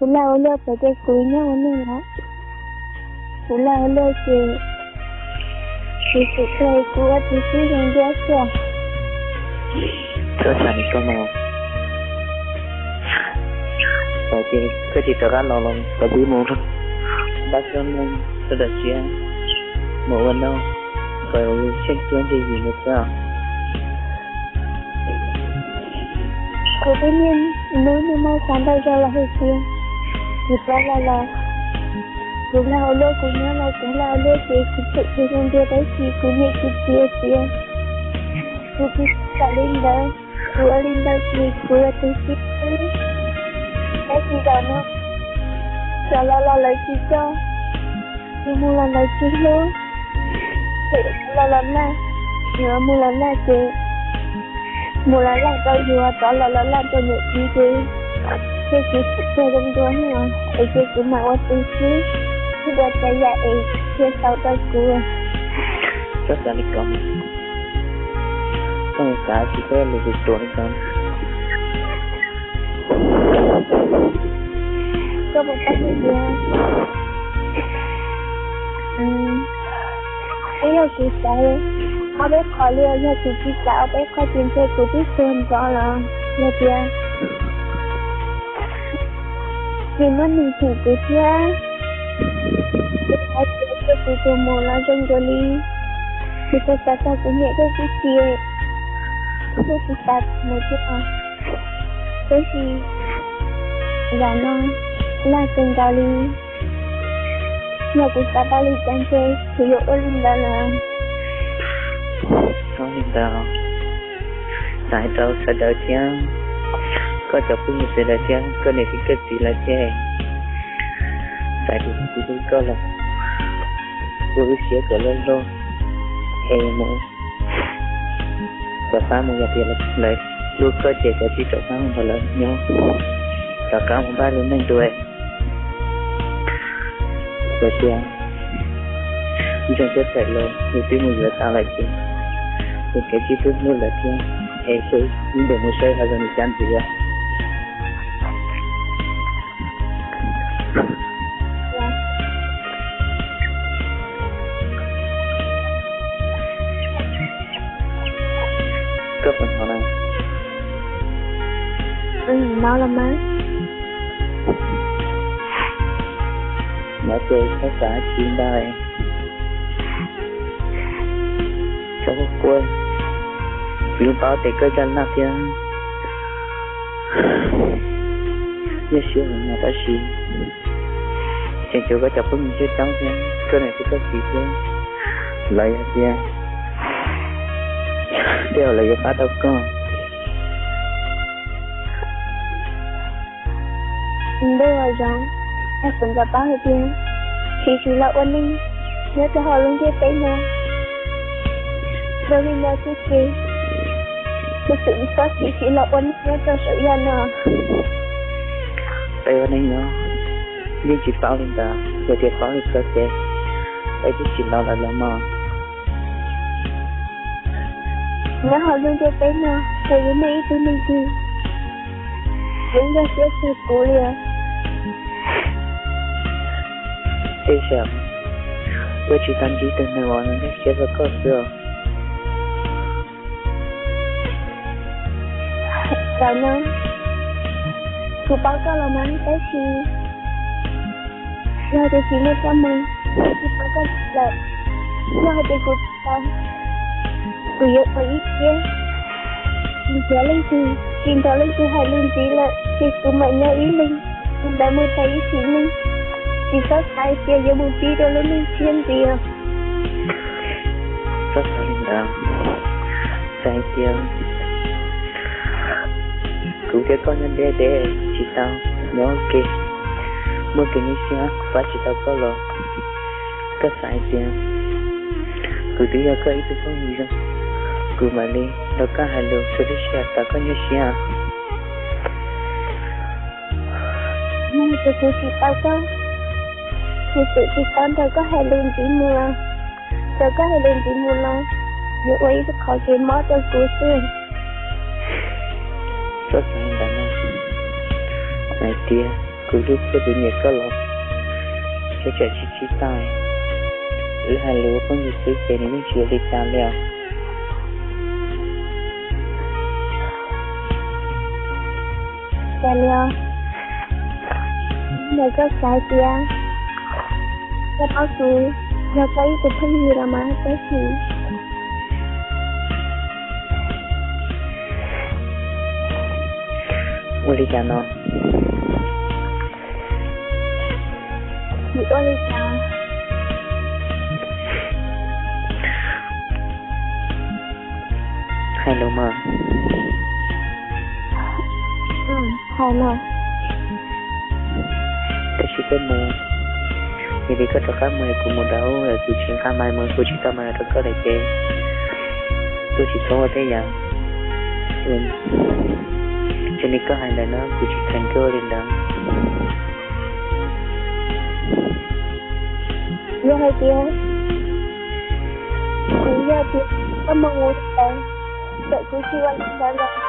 Kuv lag ua luaj txawm tias kuv nyob ua neej lawm, kuv lag ua luaj ces kuv xwm txheej kuv ua tus xib zoo dua xwb. Txhob xav li ko mas, txawm tias koj tsis rov qab los los kuv twb mus npaj txoj neej sawv daws siab mus ua noj kom tsheej cuab ntsej yim mus xwb. Kuv twb niaj hnub niaj hmo xav ntau zaus los hais tias kuv rov los los, kuv lag ua luaj, kuv nyob los kuv lag ua luaj ces kuv xwm txheej zoo dua tab sis kuv niam kuv txiv tias kuv tsis kam li ntawd, kuv ua li ntawd ces kuv ua tus xib xwb. Tab sis zaum no, xyov los los lawv tsis coj, kuv mus los lawv tsis hlub, ces los los laj, yuav mus los laj ces mus los laj rau yuav, rov los los laj rau niam txiv ces, ces kuv xwm txheej zoo dua thiab es ces kuv mam ua tus xib, tsis ua tsav yam es thiaj tau rau kuv. Txhob xav li ko, koj xav tsis tau lus tus ruam li ko. Koj puas paub hais tias, twb yog kuv xaiv ob peb qho li, yog kuv tsis xaiv ob peb qho ces ntshe kuv twb tuag ntxov lawm. Yog tias tsis muaj neeg cheem kuv thiab, kuv xav tias kuv tus mus los zoo nkaus li kuv tau xav txog kuv niam thiab kuv txiv, kuv thiaj tsis xav mus thiab. Tab sis zaum no laj kawg nkaus li, yog kuv xav tau li cas ntshe kuv yuav ua li ntawd lawm. Txhob li ntawd, xav rau sawv daws thiab, koj cov phooj ywg sawv daws thiab koj niam thiab koj txiv lawv thiab, xav tias kuv hlub koj los ua wb siab kom loj loj, es mus rov qab mus, yog tias lawv hlub koj ces kav tsij rov qab mus nrog lawv nyob, rov qab mus npaj lub neej dua. Yog tias ntseeg siab phem los yus twb mus yuav tas lawm ces, ces kav tsij hlub hlub lawv thiab, es seb ib ntus mus saib ho zoo li cas ntxiv. Koj puas hnov na? Hnov los mas. Hnov ces txhob xav tsis ntau, txhob quaj quaj. Kuv yeej paub tias koj zaj laj thiab nyuaj siab heev no tab sis tseem tshuav koj cov phooj ywg coob coob thiab koj niam thiab koj txiv thiab, lawv yog tias tej zaum lawv yuav pab tau koj. Ntuj uas zoo, yog kuv nco paub hais tias tsis tsis los ua neej nyob rau hauv lub ntiaj teb no zoo li no xwb ces kuv xwm txhob tsis tsis los ua neej nyob rau saum yaj no. Peb ua neej nyob yeej tsis paub li ntawd, yog tias paub li ko ces peb twb tsis los lawm los mas. Nyob hauv lub ntiaj teb no ces yuav muaj ib tug neeg twg yeej nkag siab txog kuv li os. Tej zaum yuav tsis tau ntsib tus neeg uas nkag siab txog koj xwb os. Zaum no kuv paub koj los mas tab sis yog tias tsis muaj koj mus, kuv tsis paub koj lawm. Yog hais tias kuv tsis paub, kuv yuav ua ib siab tsis nrhiav leej twg, tsis nrog leej twg hais lus ntxiv lawm ces kuv mam nyob ib leeg li ntawd mus tau ib sim neej, tsis txhob xav hais tias yuav mus pib dua lub neej tshiab ntxiv os. Txhob xav li ntawd, xav hais tias kuv thiab koj nyob deb deb tsis tau nyob ua ke, muaj kev nyuaj siab pab tsis tau koj los koj xav hais tias kuv twb yog koj ib tug phooj ywg zoo, kuv mam li nrog koj hais lus xwb, tab sis tau koj nyuaj siab. Yog tias kuv tsis tau koj, kuv twb tsis tau nrog koj hais lus ntxiv mus los, nrog koj hais lus ntxiv mus los yuav ua ib qho kev mob rau kuv xwb. Txhob xav li ntawd no, hais tias Kuv hlub thiab kuv nyiam koj los, koj tseem tsis txib tau. Wb hais lus ua phooj ywg xwb ces nws yeej tsis ua li cas li os. Cas li os? Ntawm koj xav tias koj paub kuv yog koj ib tug phooj ywg los mas, tab sis ua li cas no? Tsis ua li cas. Hais lus mas. Hais mas. Tab sis koj mus, yog li koj rov qab mus es kuv mus dab ub es kuv tsis nqa mais mus, kuv tsis tau mais rau koj lawm ces kuj tsis txhob ua tej yam zoo li koj hais ntawd na, kuv tsis kheev koj ua li ntawd. Yog hais tias, kuv yog tias koj mus ntawd, txawm kuv tsis ua li ntawd los